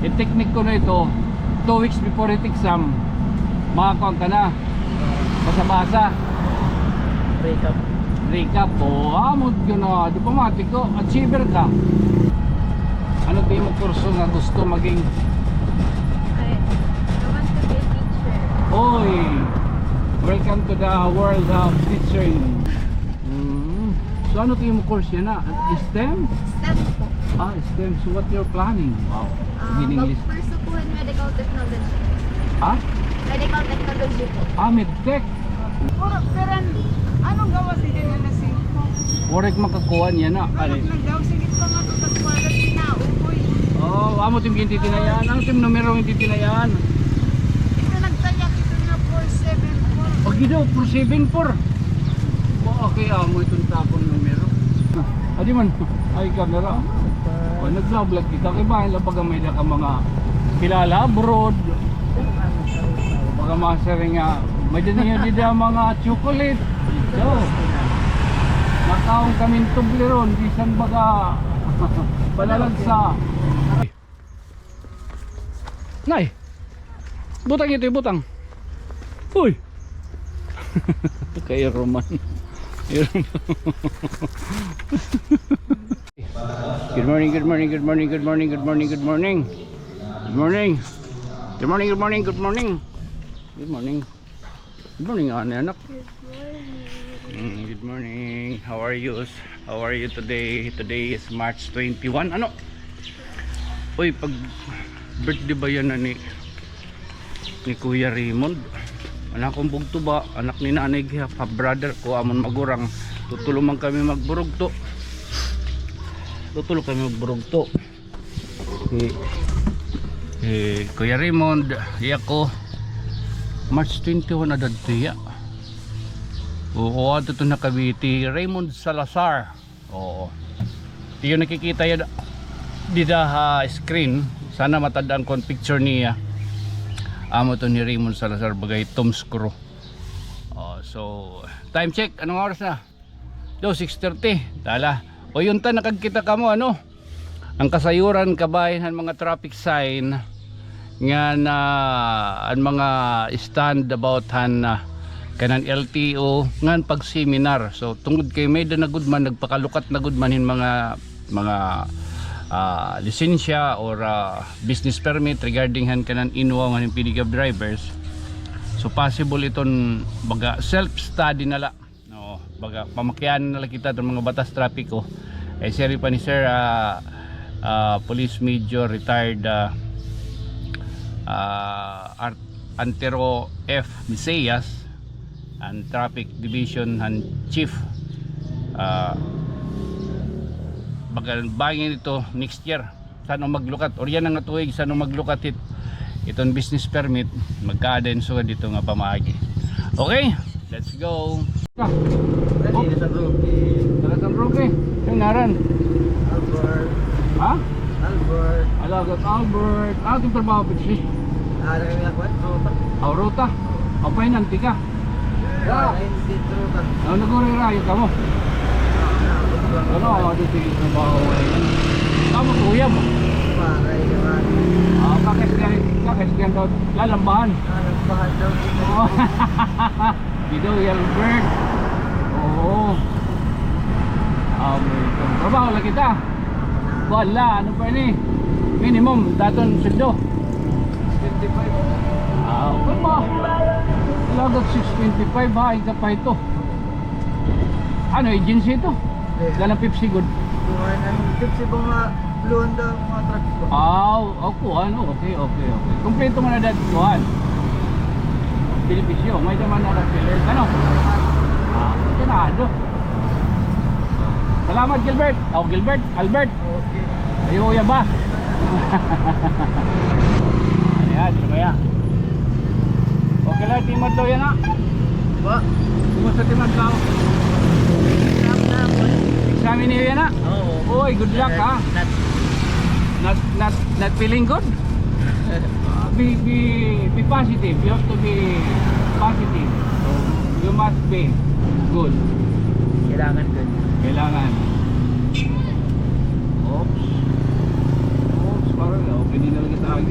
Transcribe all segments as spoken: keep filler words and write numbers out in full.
I-take ni kuno ito, two weeks before it exam, makakuan ka na. Basa-basa. Recap. Recap. O, amo yun na. Diplomatiko. Achiever ka. Ano it imo kurso nga gusto maging? I, I want to be a teacher. Oy! Welcome to the world of teaching. Mm. So, ano it imo course yana? STEM? STEM po. Ah, STEM. So, what you're planning? Wow. Ah, in English. Mag-pursue po in medical technology. Ha? Medical technology po. Ah, medtech. Puro, pero anong gawas din na nasing? Waray ka makakuha niya na. Ano? Nagdaw, sige pa nga to, tagwala, tinaukoy. Oh, amo it im gintitinayaan. Ano it im numero nga gintitinayaan? Ito nagtayak, ito nga four seven four. Pag ito, four seven four. Wa, okay, amo iton tapon numero. Adi man, ay camera. O, naglablog kita. Kay bahin la baga may-ada ka mga kilala abroad. Baga mga siring nga, may-ada niyo dida mga chocolate. So, nakaon kami Toblerone, bisan baga palalagsa. Nay! Butang ito, butang. Uy! Kay Roman. Good morning, good morning, good morning, good morning, good morning, good morning. Good morning. Good morning, good morning, good morning. Good morning. Good morning, ane, anak. Good morning. Mm, good morning. How are you? How are you today? Today is March twenty-one. Ano? Uy, pag birthday ba yana ni, ni Kuya Raymond? An akon bugto ba, anak ni Nanay Gihap, half brother ko, amon magurang. Tutulo man kami magburugto. Tutulo kami magburugto. Si, si Kuya Raymond, iya ko. March twenty-one na dadto iya. Oo, ato to na Cavite. Raymond Salazar. Oo. Iyo nakikita iya da-, dida ha screen. Sana matad-an ko an picture niya. Amo to ni Raymond Salazar, bagay Tom Screw. Oh, so, time check. Anong oras na? Daw, six thirty. Tala. O, yun ta, nakagkita kamo, ano? An kasayuran kabahin han mga traffic sign ngan an mga stand about han, ah, kanan L T O ngan pag-seminar. So, tungod kay may-ada na gud man, nagpakalukat na gud man hin mga, mga, ah, lisensya or, ah, business permit regarding han kanan INWAU ngan hin P D Gov drivers. So, possible iton baga self-study na la. Oo, baga, pamakianan na la kita iton mga batas trapiko. Kay siring pa ni Sir, ah, ah, Police Major Retired, ah, ah, Art-, Antero F. Mesias, an Traffic Division han Chief. Ah, baga, bangin ito next year. San-o maglukat, or yana nga tuig, san-o maglukat hit iton business permit, magkaada hin sugad didto nga pamaagi. Okay, let's go. Dali na sa Roque. Taga San Roque. Ano ngaran? Albert. Ha? Albert. Alagad Albert. Ano itong trabaho, Pepsi? Ah, lagay nga po, ruta. Aw, ruta. Aw, pahinanti ka. Ay, hindi, true ka. Ah, nag-uray-rayo kamo? Ano, ano, dito yung trabaho ngayon? Tama po, uyab. Maray naman. Ah, bakit ka, bakit ka daw lalambahan? Ah, lambahan daw dito. Oo. Dito, Albert. Oo. Ah, may trabaho lagi ta. Kuan la, ano pa ini? Minimum, daton sweldo. Six twenty-five. Ah, okay ba? Talaga six twenty-five, ha? Ika pa ito. Ano, agency ito? Yes. Ganang Pepsi good? Kuan, an Pepsi ba nga, Blue Honda, mga trucks ba? Ah, o, kuan, okay, okay, okay. Kompleto man na dati, kuan. Benepisyo, may daman na nag-filler. Ano? Ah, ganado. Salamat, Gilbert. O, Gilbert, Albert. Okay. Ayaw, uyab ba? Ayan, ano ba yan? Okay la it im adlaw yana? Wa. Kumusta it im adlaw? Exam na ako. Exam niyo yana? Oo. Uy, good luck, ha? Not, not, not, not feeling good? Ah, be, be, be positive. You have to be positive. So, you must be good. Kailangan good. Kailangan. Oops. Oops, parang, okay, di na lagi tayo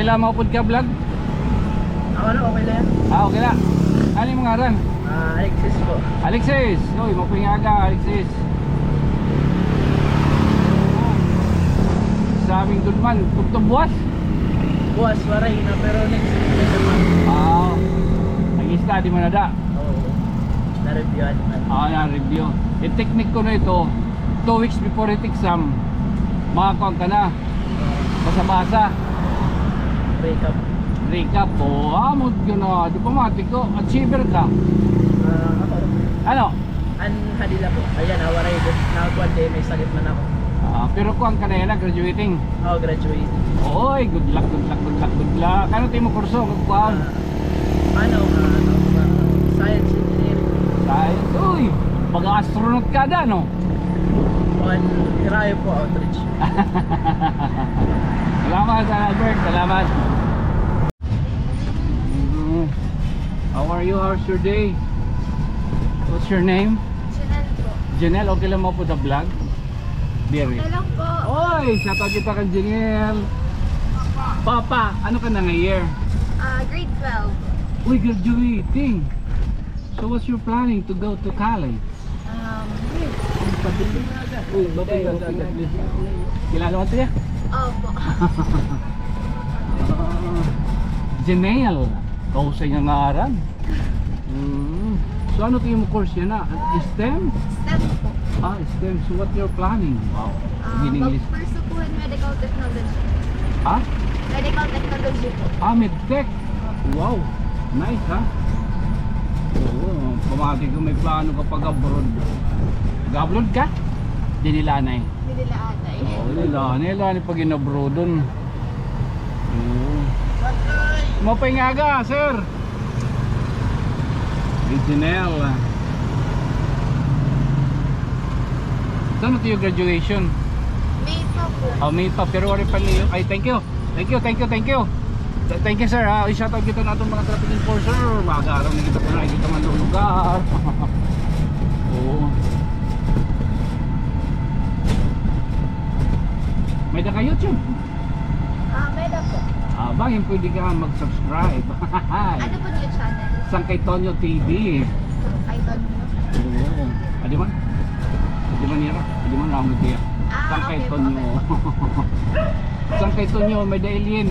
Kailan mo pod ka vlog? Ako na, okay na yan. Ah, okay na. Ano it im ngaran? Ah, Alexis po. Alexis! Uy, maupay nga aga, Alexis. Sa amin, good man. Tugtog buwas? Buwas, waray na, pero next week na naman. Ah, nag-study man ada? Oo. Na-review man. Ah, na-review. It technique kuno ito, two weeks before it exam, makakuan ka na. Basa-basa. Recap. Recap. O, amo gud na. Di pa matiko. Achiever ka. Ah, ako. Ano? An hadila po. Ayan, ah, waray din. Nakakuan din, may sakit man ako. Ah, pero kuan ka na yana, graduating? Oo, graduating. Oy, good luck, good luck, good luck, good luck. Ano it imo kurso? Kuan? Ah, Ano, ah, ano, ah, science engineering. Science? Uy! Pag-astronaut ka da, no? Kuan, Hirayo po, outreach. Salamat, Sir Albert. Salamat. Mm. How are you? How's your day? What's your name? Janelle po. Janelle, okay lang mo pod sa vlog? Diri. Hello po. Oy, shout out kita kan Janelle. Papa, ano ka na nga year? Ah, grade twelve. Uy, graduating. So what's your planning to go to college? Um, Uy, baby, baby, please. Kilala mo siya? Opo. Janelle. Kahusay nga ngaran. Mm. So, ano it imo course yana? STEM? STEM po. Ah, STEM. So, what you're planning? Wow. Ah, in English. Mag-pursue po hin medical technology. Ha? Medical technology po. Ah, medtech. Wow. Nice, ha? Oo. Pamati ko may plano ka pag-abroad. Mag-abroad ka? Dinhi la anay. Dinhi la anay. Oo, dinhi la anay. Dinhi la anay pag-inabroadon. Oo. Maupay nga aga, sir. Janelle. San-o it iyo graduation? May pa po. Oh, May pa. Pero waray pa niyo. Ay, thank you. Thank you, thank you, thank you. Th-, thank you, sir, ha. I-shout out kita naton mga traffic enforcer. Mag-aaram na kita kung nakikita man lugar. Oo. May-ada ka YouTube? Ah, may-ada po. Ah, bangin pwede ka mag-subscribe. Ano po niyo channel? Sangkay Tonyo T V. Sangkay Tonyo? Oo. Adi man? Adi man nira? Adi man naman niya? Ah, Sangkay Tonyo. Okay po, okay po. Sangkay Tonyo, may-ada alien.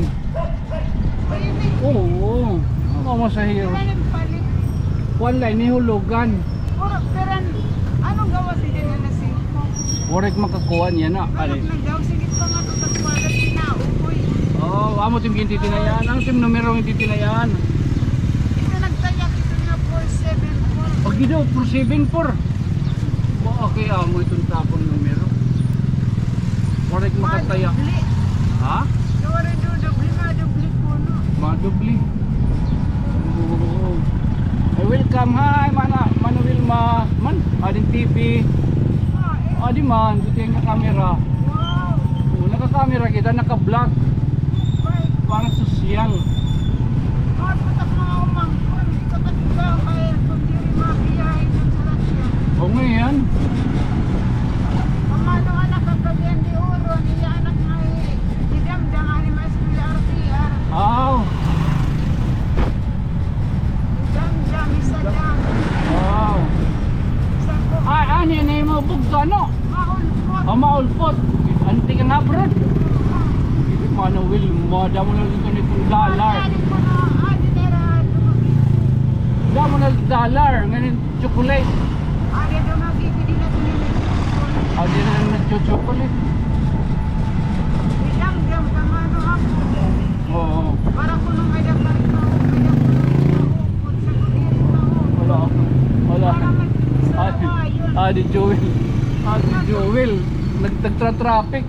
Oo. Ano mo sa hero? Kuan la ini, hulugan. Puro, pero an-, anong gawas ni Janelle na singko? Waray makakuan yana, pare. Nagdaw, sige pa nga to, tagpalat, pinaukoy. Oo, amo it im gintitinayaan. Ano it im numero nga gintitinayaan? Ito nagtaya, ito nga four seven four. Pag ito, four seven four. Ba, okay, amo iton tapon numero. Waray makataya. Madubli. Ha? Waray do, dubli, madubli kuno. Madubli. Oo. Ay, welcome. Hi, Mana, Mana Wilma. Man, adi it T V. Ah, eh. Adi man, buti nga camera. Wow. Oo, naka-camera kita, naka-vlog. Right. Para sosyal. Mga putak, mga umangkon, ito ka, di ba? Kaya kung diri mabiyahe sa Russia. O, ngayon. Pamano anak ang gabihan di uron, iya anak nga i-, idamdam, ani mas R T R. Aw. Idamdam, isa dam. Aw. Isa po. Ay, ani, ani mo bugto, ano? Maulpot. Ah, maulpot. Anti ka nga, bro. Mana Wilma, damo na dito ni pong dollar. Damo na dollar. Ngayon, chocolate. Ah, dito na, dito, dito na, dito na. Ah, dito na nagcho-chocolate. Idamdam ka, mano, ako. Oo. Para kuno may dakal ka, may dakal ka. Wala. Wala. Para may sarawayon. Ah, di Joel. Ah, di Joel. Nag-, nagtra-traffic.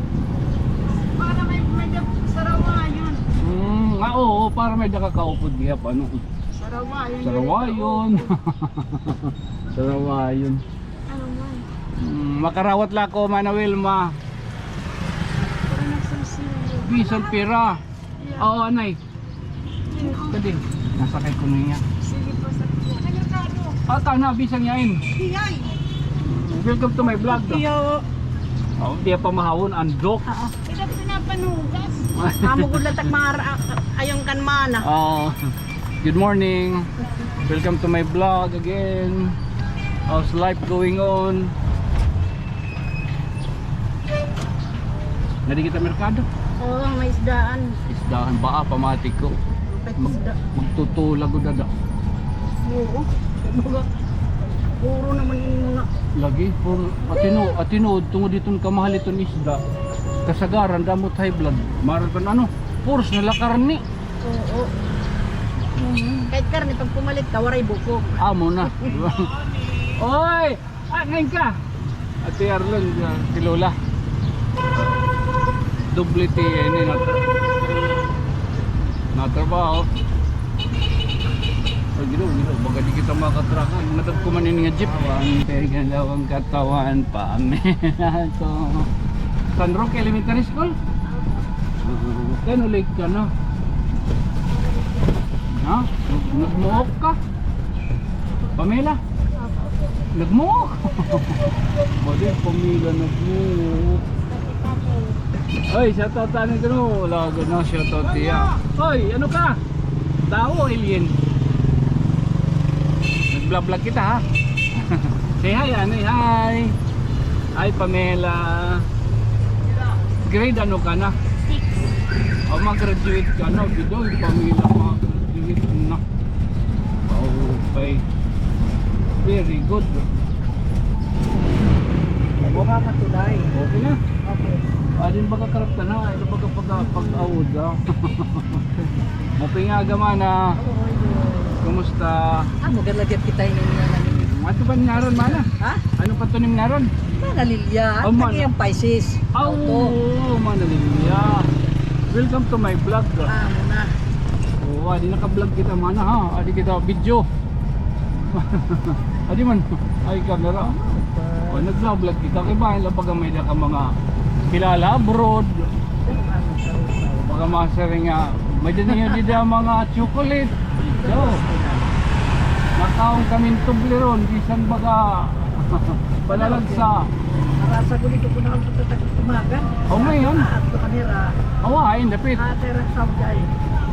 Para may, may sarawayon. Mm, ah, oo, para may daka kaupod gihap, ano. Sarawayon. Sarawayon. Sarawayon. Ano man? Mm, makarawat la ako, Mana Wilma. Para nagsusuyo. Bisan pira. Yeah. Oo, anay. Kadi, nasakay ko niya. Sige po, sir. Ah, tana, bisan niya in. Iyay. Welcome to my vlog. Iyo. Oh, diya pa mahawon, andok. Oo. Ito pinapanugas. Amo gud latak mara, ayon kan mana. Oh. Good morning. Welcome to my vlog again. How's life going on? Nadi kita merkado? Oo, may isdaan. Isdaan ba? Ah, pamati ko. Mag-, magtutula gud ada. Oo. Baga, puro naman ini mga lagi, puro, ah, tinuod, ah, tinuod, tungod iton kamahal iton isda. Kasagaran, damo it high blood. Maaram kan ano, puros na la karne. Oo. Kahit karne, pag pumalit ka, waray bukog. Amo na. Oy! Ah, ngayon ka. Ate Arlene, ah, si Lola. Doble tiya ini nat-, natrabaho. Ay, Ginoo, Ginoo, baga di kita makatrakan. Madagko man ini nga jeep. Tawan, kay galawang katawan, pamela ko. San Roque Elementary School? Oo. Kay no late ka na. Ha? Nagmuok ka? Pamela? Nagmuok? Bali, Pamela nagmuok. Oy, shout out, ano, ito, no? Wala, gano'n, shout out, tiya. Oy, ano ka? Tao, alien? Nag-vlog-vlog kita, ha? Say hi, ano, hi. Hi, Pamela. Grade ano ka na? Six. Oh, mag-graduate ka na. Bidoy, Pamela, mag-graduate na. Okay. Very good. Wala ka tulay. Okay na? Okay. Ah, din baga karaptan na. Ito baga pag-, pag-awod, ah. Maupay nga aga, mana. Kumusta? Ah, magalagat kita ini nga nani. Ano pa ngaran, mana? Ha? Ano pa ito nim ngaran? Mana Lilia. Oh, mana. Lagi ang Pisces. Ah, oo, mana Lilia. Welcome to my vlog. Ah, muna. Oo, adi naka-vlog kita, mana, ha? Adi kita video. Adi man, ay camera. O, nag-vlog-vlog kita. Kay bahin la baga may-ada ka mga kilala abroad. Baga masiring nga, may-ada niyo dida mga chocolate. So, nakaon kami hin Toblerone, bisan baga palalagsa. Narasa ko dito kung ako sa umaga. O, ngayon? Ato kanira. Awa, ay, dapit. Ah, tera Saudi ay.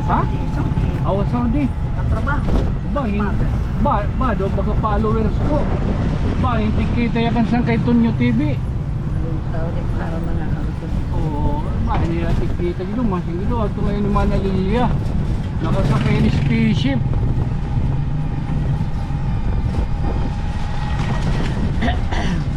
Ha? Saudi, Saudi. Awa, Saudi. Ang trabaho. Ba, hin-, ba, ba, daw baga followers ko. Ba, hin tikita yakan san kay Tonyo T V. Ang tao, di para mga ano to. Oo, ba, hindi na tikita dito, mas hindi dito. Ato ngayon ni Mana Lilia. Nakasakay hin spaceship.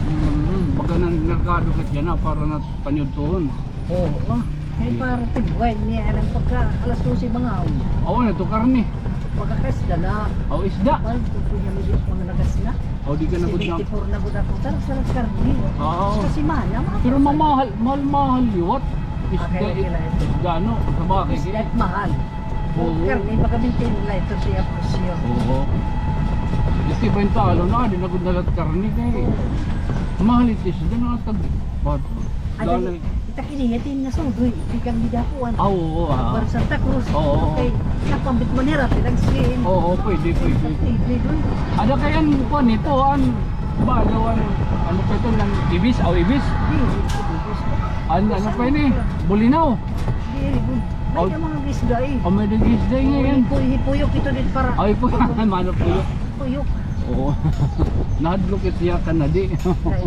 Mm, baga nan merkado ka dyan, ha, para na panyudtuhon. Oo. Ay, para tigway niya, alam, pagka alas dose, mga awon. Oo, na to, karne. Pagka isda na. O, isda. Bal, kung niya may mga nagas na. O, di ka na gud na. Seventy-four na gud ako. Sarap-sarap karne. Oo. Kasi mahal na, mahal. Pero mamahal, mahal-mahal liwat. Isda, okay, okay lang. Isda, no? Sa bagay, isda, mahal. Oo. Karne, baga maintain la ito siya presyo. Oo. Ito iba yung talo na, di na gud na lahat karne kay. Oo. Mahal ito isda na tag-, pat-, Ada, dali. Kita kini, ito yung nasudoy, itikang gidapuan. Ah, oo, ah. Para Santa Cruz. Oo, oo. Okay, napambit mo nira, pinagsin. Oo, pwede, pwede. Pwede, pwede. Ada kay an kuan ito, an, ba, daw an, ano pa ito, nan ibis, aw, ibis? Di, ibis. An, ano pa ini? Bulinaw. Di, di, di. May mga isda eh. O, may isda eh ngayon. Hipoy-, hipoyok ito din para. Ay, po, mano po yun? Puyok. Oo. Nahadlok it iya kanadi. Ay.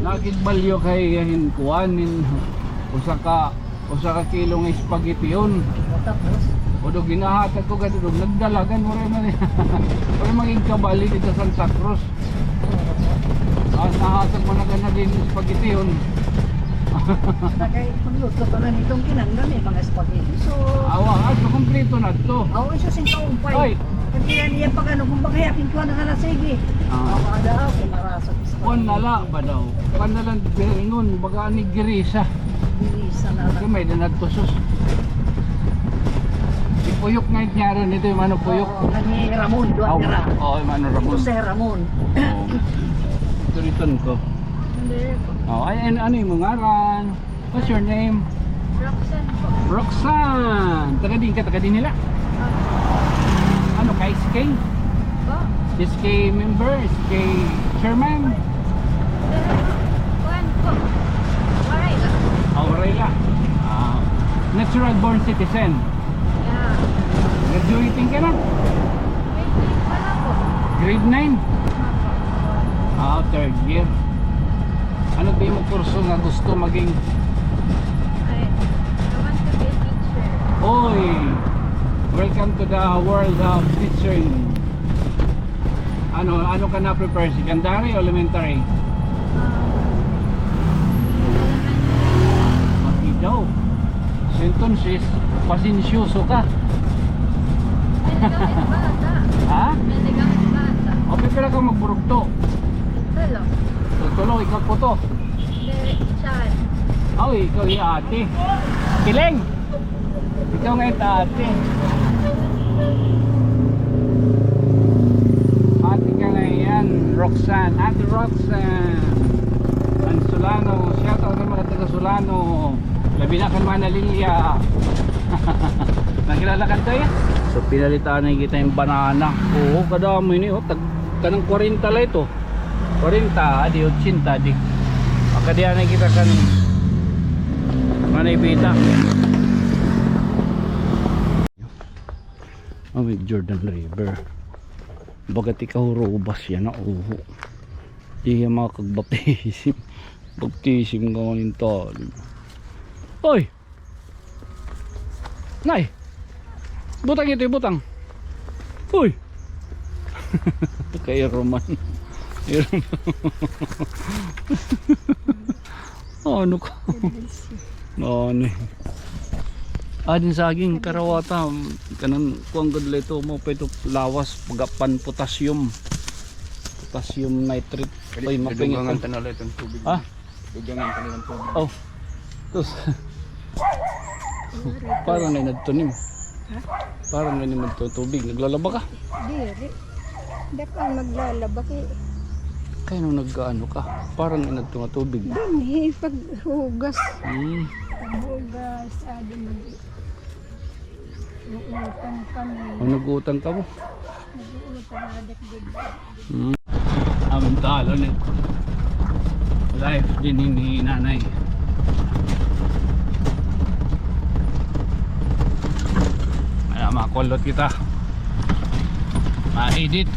Nakigbalyo kay hin kuan, hin usa ka, usa ka kilo nga spaghetti yun. O, tapos? O, do ginahatag ko gad, do nagdala gad, waray man, waray man igkabali dito sa Santa Cruz. Ah, nahatag mo na gad hin spaghetti yun. Kay magluto pa man itong kinanglan, may mga spaghetti sauce. Awa, ah, so kompleto na to. Oo, isusing ka umpay. Oy. Kaya niya pag ano, kung bagay aking kuha na nga na, sige. Ah. Awa, ada, okay, marasa. Kuan na la ba daw? Kuan na la, biringon, baga ni girisa. Girisa na la. Kasi may danag tusos. Ipuyok nga itnyaran ito, yung ano, puyok. Oo, nga ni Ramon, duha nira. Oo, yung ano, Ramon. Ito si Ramon. Oo. Ito rin ko. Hindi. Oh, ay, ano, ano yung ngaran? What's your name? Roxanne po. Roxanne! Taga din ka, taga din nila? Opo. Ano ka, S K? Po. S K member, S K chairman? Kuan po. Natural born citizen. Yeah. Graduating ka na? Grade nine pa lang po. Grade nine? Opo. Ah, third year. Ano ba yung kurso nga gusto maging? I, I want to be a teacher. Oy! Welcome to the world of teaching. Ano, ano ka na-prepare? Secondary o elementary? Um, elementary. Pati daw. Entonces, pasensyoso ka. May nagamit bata. Ha? May nagamit bata. O, pipila ka magburugto? Tulo. Tulo, ikaw po to. Hindi, siya. Aw, ikaw yung ate. Kiling! Ikaw nga yung ate. Ate ka na yan, Roxanne. Ate Roxanne. Ang Solano. Shout out sa mga taga Solano. Labi na kan Mana Lilia. Nakilala ka to, eh? So, pinalitan na kita yung banana. Oo, kadami ni, oh. Tag-, kanang kwarenta la ito. Kwarenta, adi, otsenta, adi. Makadiyan na kita kan Manay Pita. Ah, may Jordan River. Bagat ikaw, robas yan, ah, uho. Iya, mga kagbaptism. Baptism ka ngayon, tol. Oy! Nay! Butang ito, butang. Uy! Kay Roman. Ano ka? Ano eh. Ah, din saging karawata. Kanan, kuan gad la ito, maupay ito lawas, pagapan potassium. Potassium nitrate. Oy, maupay ito. Dugangan ta na la iton tubig. Ha? Dugangan ta na la iton tubig. Oh. Tus. Parang may nagtunim. Ha? Parang may nagtutubig. Naglalaba ka? Diri. Dapat maglalaba kay. Kay nung nag-ano ka, parang may nagtunga tubig. Dinhi, paghugas. Hmm. Paghugas, adi mag-, uutang kami. O, nag-uutang ka mo? Nag-uutang, adik, gud. Hmm. Amon talon eh. Life dinhi ni nanay. Ala, makulot kita. Ma-edit.